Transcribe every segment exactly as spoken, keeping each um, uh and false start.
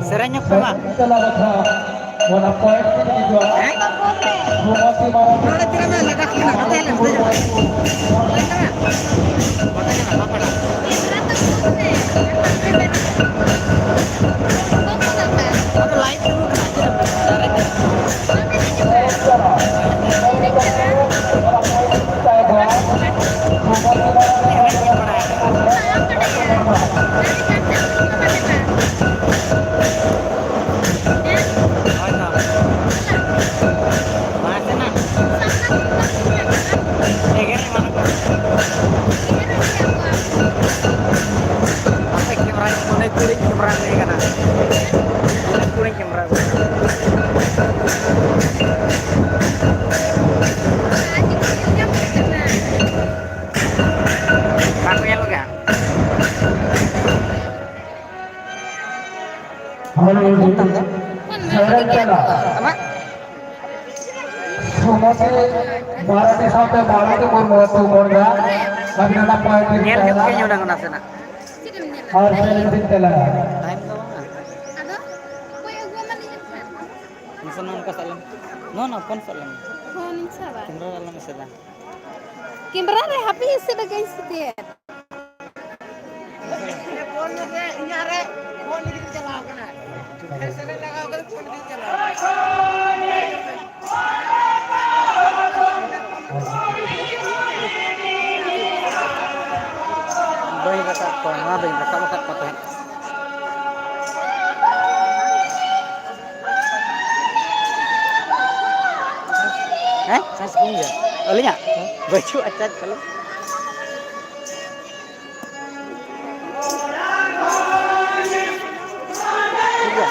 ᱥᱮᱨᱮᱧ ᱧᱚᱜ ᱯᱮ ᱢᱟ᱾ ᱪᱟᱞᱟᱣ ᱠᱟᱛᱷᱟ, ᱚᱱᱟ point ᱛᱮ ᱦᱤᱡᱩᱜᱼᱟ᱾ ᱦᱮᱸ? ᱥᱩᱢᱚᱛᱤ ᱢᱟᱨᱟᱝ ᱱᱚᱰᱮ ᱛᱤᱱᱟᱹᱜ ᱢᱮᱱᱟᱜᱼᱟ? ᱞᱟᱜᱟ ᱠᱟᱱᱟ᱾ ᱱᱚᱛᱮ ᱦᱮᱡ ᱞᱮᱱ ᱢᱮ᱾ ᱟᱫᱚ live ᱪᱟᱹᱞᱩ ᱠᱟᱱᱟ, ᱪᱮᱫ ᱮᱢ ᱢᱮᱱᱟ? Direct᱾ ᱦᱳᱭ ᱛᱚ᱾ ᱵᱟᱝ ᱥᱮᱱᱟ᱾ ᱮᱜᱮᱨ ᱮᱢᱟᱱ ᱠᱚ᱾ ᱟᱯᱮ camera, ᱩᱱᱤ ᱠᱩᱲᱤ camera ᱞᱟᱹᱭ ᱠᱟᱱᱟ᱾ ᱩᱱᱤ ᱠᱩᱲᱤ camera᱾ ᱵᱟᱠᱚ ᱧᱮᱞᱚᱜ ᱜᱮᱭᱟ᱾ ᱦᱳᱭ, ᱯᱷᱳᱱ ᱛᱟᱢ ᱫᱚ? ᱥᱮᱨᱮᱧ ᱪᱟᱞᱟᱜ᱾ ᱟᱢᱟᱜ? ᱥᱩᱢᱚᱛᱤ ᱢᱟᱨᱟᱴᱷᱤ ᱥᱟᱶᱛᱮ ᱢᱟᱨᱟᱴᱷᱤ ᱢᱩᱨᱢᱩ ᱟᱹᱛᱩ ᱢᱚᱬᱜᱟ, ᱟᱹᱵᱤᱱ ᱚᱱᱟ point ᱧᱮᱞ ᱧᱚᱜ ᱠᱟᱹᱧ ᱦᱩᱱᱟᱹᱝ ᱚᱱᱟ ᱥᱮᱱᱟᱜ᱾ ᱟᱨ ᱥᱮᱨᱮᱧ ᱵᱤᱱ ᱪᱟᱞᱟᱜᱼᱟ᱾ ᱴᱟᱭᱤᱢ ᱫᱚ ᱵᱟᱝᱟ᱾ ᱟᱫᱚ ᱚᱠᱚᱭ ᱟᱹᱜᱩ ᱟᱢᱟ ᱱᱤᱡᱮ ᱯᱷᱳᱱ? ᱱᱟᱥᱮ ᱱᱚᱝᱠᱟ ᱥᱟᱵ ᱞᱮᱢ᱾ ᱱᱚᱣᱟ, ᱱᱚᱣᱟ ᱯᱷᱳᱱ ᱥᱟᱵ ᱞᱮᱢ᱾ ᱯᱷᱳᱱ ᱤᱧ ᱥᱟᱵᱟ? ᱠᱮᱢᱨᱟ ᱨᱮ ᱟᱞᱚᱢ ᱮᱥᱮᱫᱟ᱾ ᱠᱮᱢᱨᱟ ᱨᱮ ᱦᱟᱯᱮ ᱮᱥᱮᱫ ᱟᱹᱜᱩᱧ ᱥᱮ ᱪᱮᱫ? ᱯᱷᱳᱱ ᱢᱮᱥᱮ, ᱤᱧᱟᱜ ᱨᱮ ᱯᱷᱳᱱ ᱞᱟᱹᱜᱤᱫ ᱤᱧ ᱪᱟᱞᱟᱣ ᱠᱟᱱᱟ᱾ ᱯᱷᱮᱨ ᱥᱮᱞᱮᱫ ᱞᱟᱜᱟᱣ ᱠᱟᱛᱮ ᱯᱷᱳᱱ ᱞᱟᱹᱜᱤᱫ ᱤᱧ ᱪᱟᱞᱟᱣ ᱠᱟᱱᱟ᱾ ᱵᱟᱹᱧ ᱨᱟᱠᱟᱵ ᱠᱚᱣᱟ, ᱱᱚᱣᱟ ᱫᱚᱧ ᱨᱟᱠᱟᱵ ᱟᱠᱟᱫ ᱠᱚ ᱛᱟᱦᱮᱸᱫ᱾ ᱦᱮᱸ? ᱪᱟᱨᱡᱽ ᱠᱚᱢ ᱜᱮᱭᱟ᱾ ᱟᱹᱞᱤᱧᱟᱜ? ᱦᱮᱸ᱾ ᱵᱟᱹᱪᱩᱜᱼᱟ ᱪᱟᱨᱡᱽ ᱛᱟᱞᱮ᱾ ᱴᱷᱤᱠ ᱜᱮᱭᱟ᱾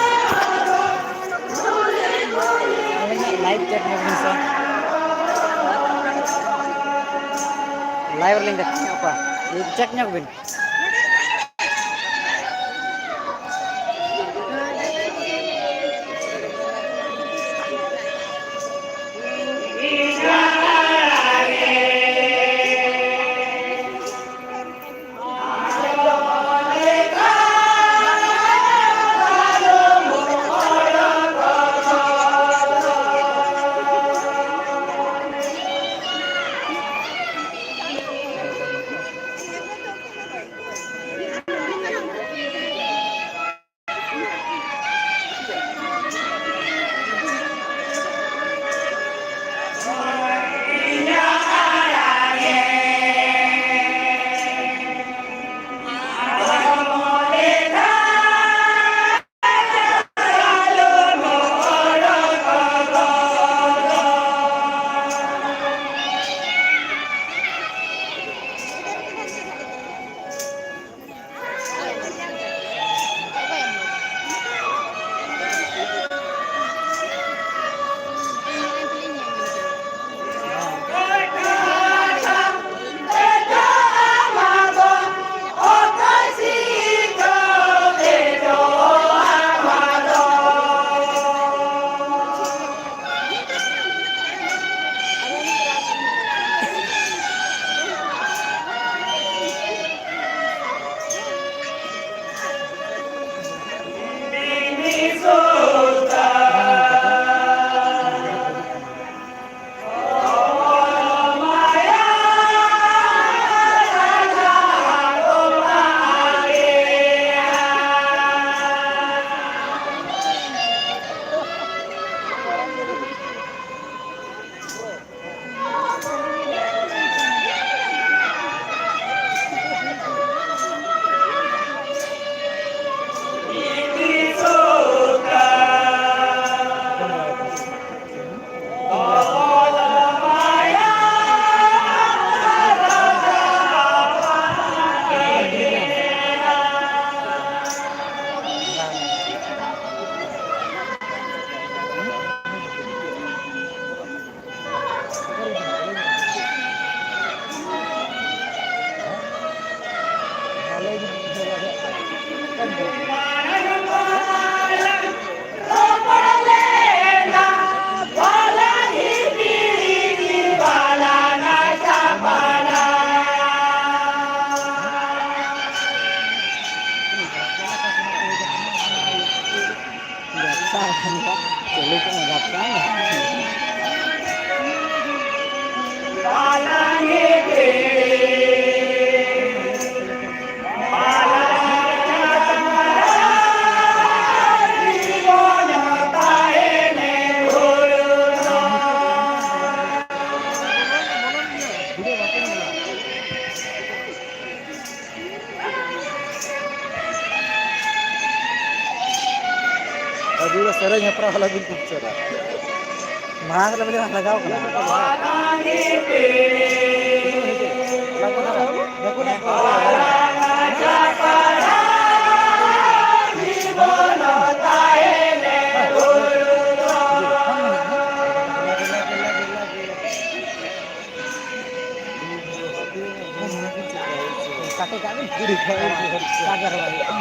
ᱟᱹᱞᱤᱧᱟᱜ live check ᱧᱚᱜ ᱵᱤᱱ ᱥᱮ᱾ Live ᱨᱮᱞᱤᱧ ᱫᱮᱠᱷᱟᱣ ᱧᱚᱜ ᱠᱚᱣᱟ᱾ Check ᱧᱚᱜ ᱵᱤᱱ᱾ ᱪᱟᱹᱞᱩ ᱠᱚᱜ ᱢᱮ, ᱜᱟᱯᱟ᱾ ᱟᱹᱰᱤ ᱥᱮᱨᱮᱧ ᱦᱮᱯᱨᱟᱣ ᱞᱟᱹᱜᱤᱫ ᱠᱚ ᱩᱪᱟᱹᱲᱟ᱾ ᱢᱟᱲᱟᱝ ᱨᱮ ᱵᱚᱞᱮ ᱞᱟᱜᱟᱣ ᱠᱟᱱᱟ᱾ ᱠᱟᱴᱮ ᱠᱟᱜ ᱵᱤᱱ᱾ ᱠᱩᱲᱤ ᱠᱚ᱾ ᱠᱟᱜᱮ ᱨᱚᱲ ᱦᱩᱭᱩᱜᱼᱟ᱾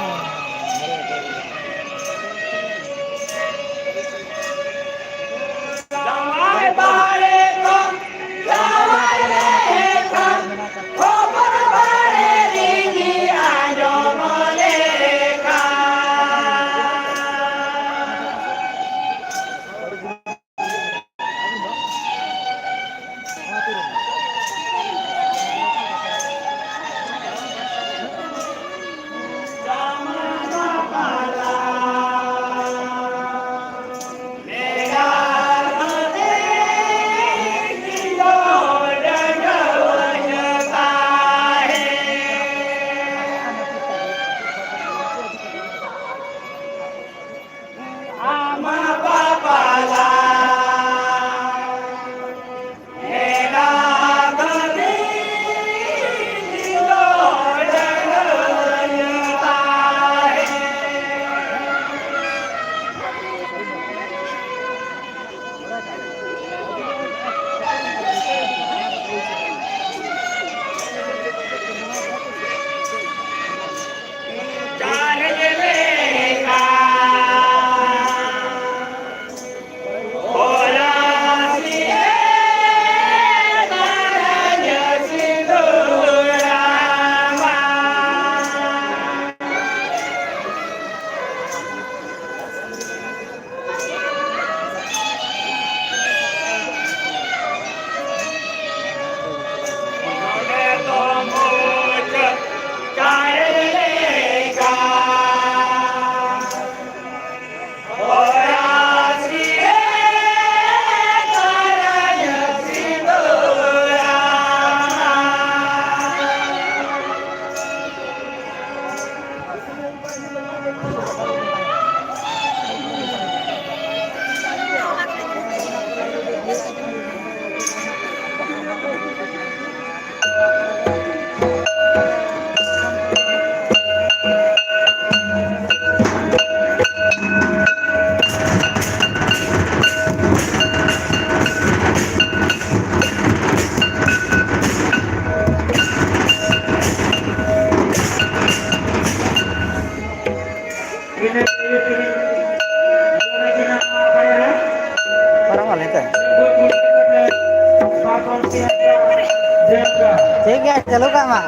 ᱴᱷᱤᱠ ᱜᱮᱭᱟ, ᱪᱟᱹᱞᱩ ᱠᱟᱜ ᱢᱟ᱾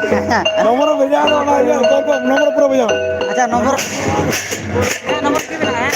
ᱱᱚᱢᱵᱚᱨ ᱵᱷᱮᱡᱟ ᱠᱟᱜ ᱢᱮ, ᱚᱱᱟ ᱤᱭᱟᱹ, ᱱᱚᱢᱵᱚᱨ ᱯᱩᱨᱟᱹ ᱵᱷᱮᱡᱟ ᱢᱮ᱾ ᱟᱪᱪᱷᱟ, ᱱᱚᱢᱵᱚᱨ᱾ ᱦᱮᱸ, ᱱᱚᱢᱵᱚᱨ ᱯᱷᱨᱤ ᱢᱮᱱᱟᱜᱼᱟ, ᱦᱮᱸ᱾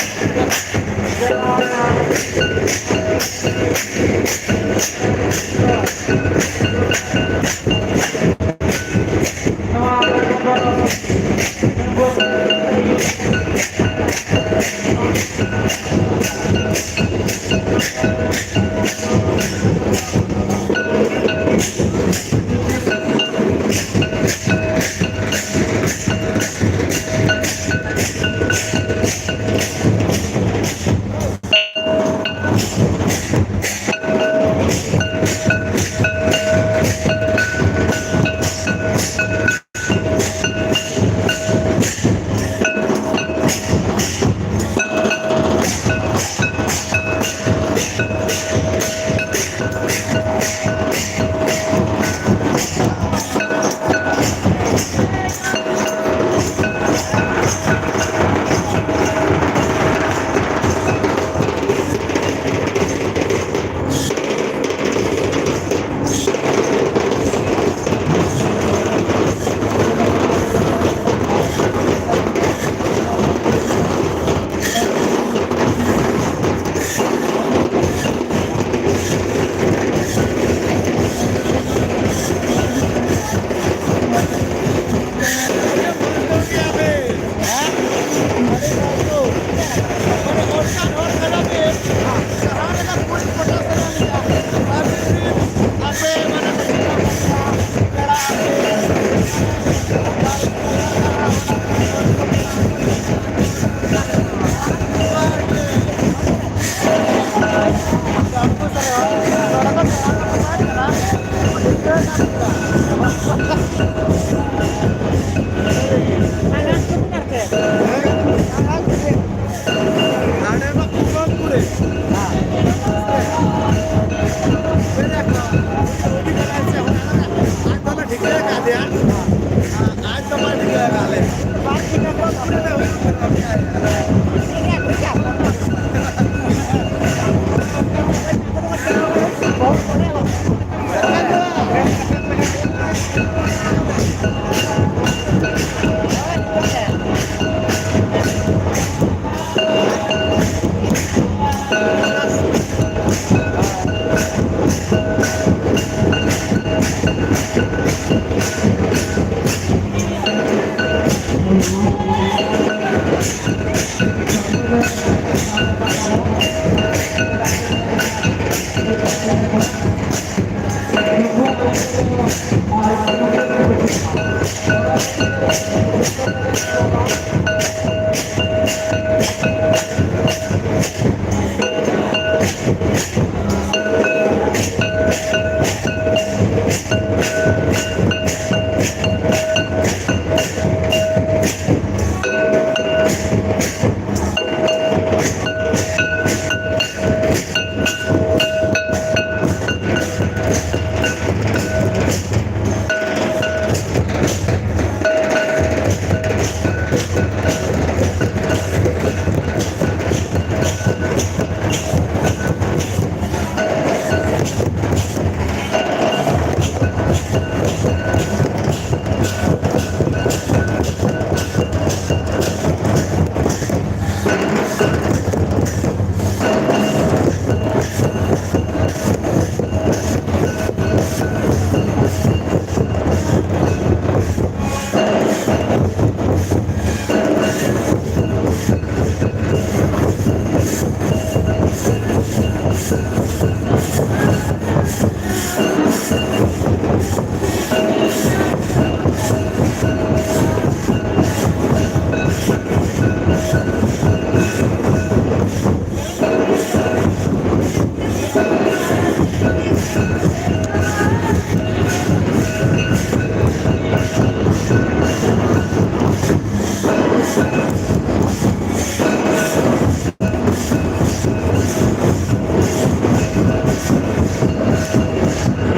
ᱟᱡ ᱫᱚ ᱵᱟᱭ ᱴᱷᱤᱠᱟᱹ ᱟᱠᱟᱫ ᱞᱮ᱾ ᱵᱟᱭ ᱴᱷᱤᱠᱟᱹ ᱟᱠᱟᱫ ᱞᱮ᱾ ᱴᱷᱤᱠ ᱜᱮᱭᱟ, ᱴᱷᱤᱠ ᱜᱮᱭᱟ᱾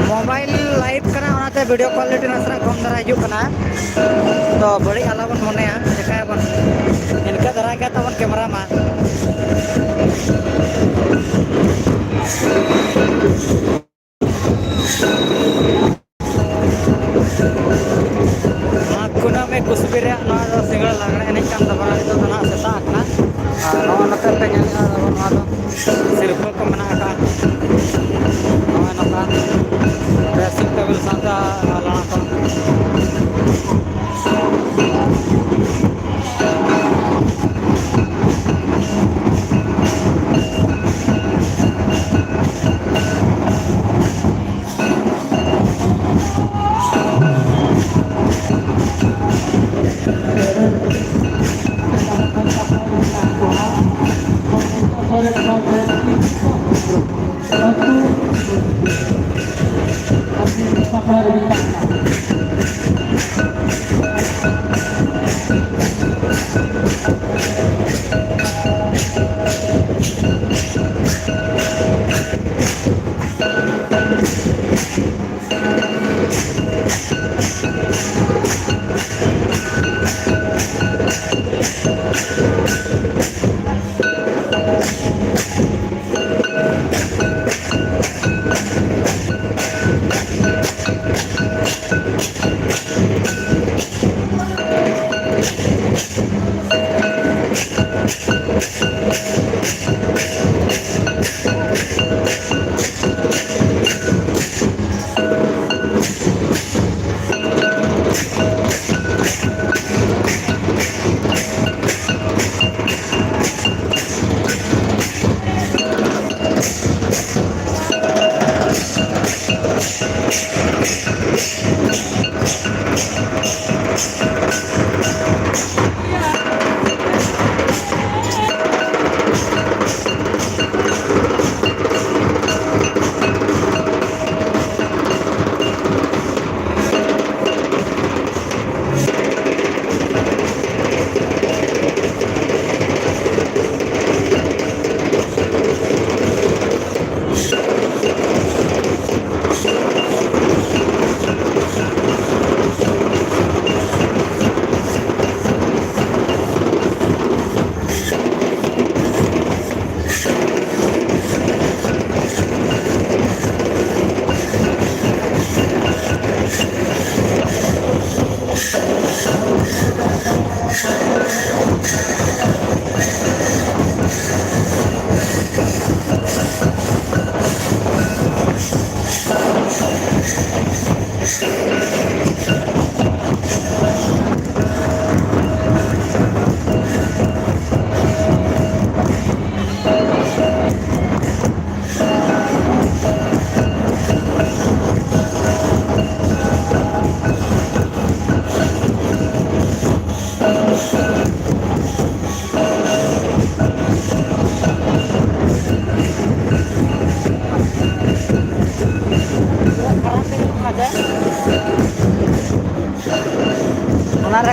ᱢᱳᱵᱟᱭᱤᱞ ᱞᱟᱭᱤᱵᱷ ᱠᱟᱱᱟ, ᱚᱱᱟᱛᱮ ᱵᱷᱤᱰᱤᱭᱳ ᱠᱚᱣᱟᱞᱤᱴᱤ ᱱᱟᱥᱮᱱᱟᱜ ᱠᱚᱢ ᱫᱷᱟᱨᱟ ᱦᱤᱡᱩᱜ ᱠᱟᱱᱟ᱾ ᱛᱚ ᱵᱟᱹᱲᱤᱡ ᱟᱞᱚᱵᱚᱱ ᱢᱚᱱᱮᱭᱟ, ᱪᱮᱠᱟᱭᱟᱵᱚᱱ, ᱤᱱᱠᱟᱹ ᱫᱷᱟᱨᱟ ᱜᱮ ᱛᱟᱵᱚᱱ ᱠᱮᱢᱮᱨᱟ ᱢᱟ᱾ ᱱᱚᱣᱟ ᱠᱩᱱᱟᱹᱢᱤ ᱠᱩᱥᱵᱤ ᱨᱮᱭᱟᱜ ᱱᱚᱣᱟ ᱫᱚ ᱥᱤᱸᱜᱟᱹᱲ ᱞᱟᱜᱽᱬᱮ ᱮᱱᱮᱡ ᱠᱟᱱ ᱛᱟᱵᱚᱱᱟ᱾ ᱱᱤᱛᱚᱜ ᱫᱚ ᱱᱟᱦᱟᱜ ᱥᱮᱛᱟᱜ ᱟᱠᱟᱱᱟ᱾ ᱟᱨ ᱱᱚᱜᱼᱚᱭ ᱱᱚᱛᱮ ᱯᱮ ᱧᱮᱞᱮᱫᱼᱟ, ᱱᱚᱣᱟ ᱫᱚ ᱥᱤᱨᱯᱟᱹ ᱠᱚ ᱢᱮᱱᱟᱜ ᱟᱠᱟᱫᱼᱟ᱾ ᱱᱚᱜᱼᱚᱭ ᱱᱚᱝᱠᱟ dressing table ᱥᱟᱶᱛᱮ ᱞᱟᱲᱟ ᱠᱚ᱾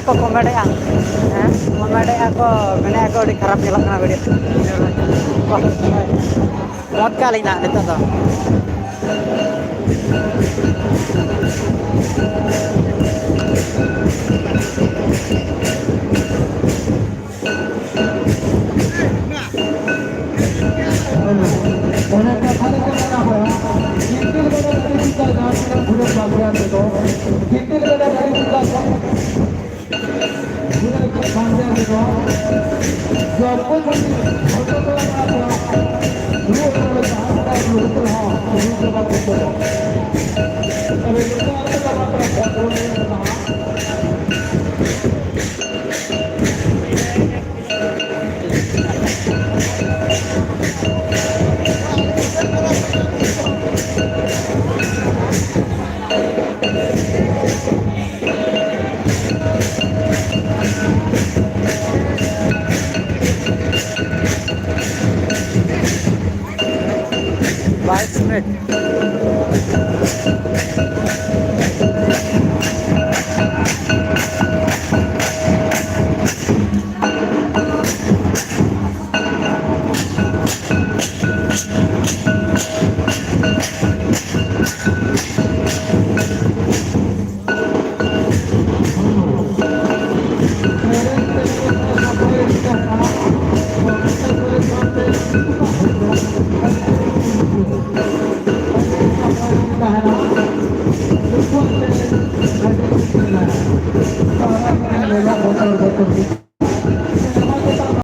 ᱠᱚ ᱠᱚᱢᱮᱰᱮᱜᱼᱟ᱾ ᱦᱮᱸ, ᱠᱚᱢᱮᱰᱮᱜᱼᱟ ᱠᱚ, ᱢᱮᱱᱮᱜᱼᱟ ᱠᱚ ᱟᱹᱰᱤ ᱠᱷᱟᱨᱟᱯ ᱧᱮᱞᱚᱜ ᱠᱟᱱᱟ ᱵᱷᱤᱰᱤᱭᱳ᱾ ᱢᱚᱡᱽ ᱠᱟᱜ ᱞᱤᱧ ᱱᱟᱦᱟᱜ ᱱᱤᱛᱚᱜ ᱫᱚ᱾ ᱚᱱᱟ ᱠᱟᱛᱷᱟ ᱞᱮᱠᱟ ᱠᱟᱱᱟ ᱦᱚᱲ, ᱜᱤᱫᱽᱨᱟᱹ ᱵᱮᱲᱟ ᱟᱹᱰᱤ ᱪᱤᱠᱟ ᱡᱟᱦᱟᱸ ᱛᱤᱱᱟᱹᱜ ᱵᱷᱩᱞ ᱵᱟᱝ ᱛᱮᱫᱚ, ᱜᱤᱫᱽᱨᱟᱹ ᱵᱮᱲᱟ ᱟᱹᱰᱤ ᱪᱤᱠᱟ ᱵᱟᱭᱤᱥ ᱢᱤᱱᱤᱴ᱾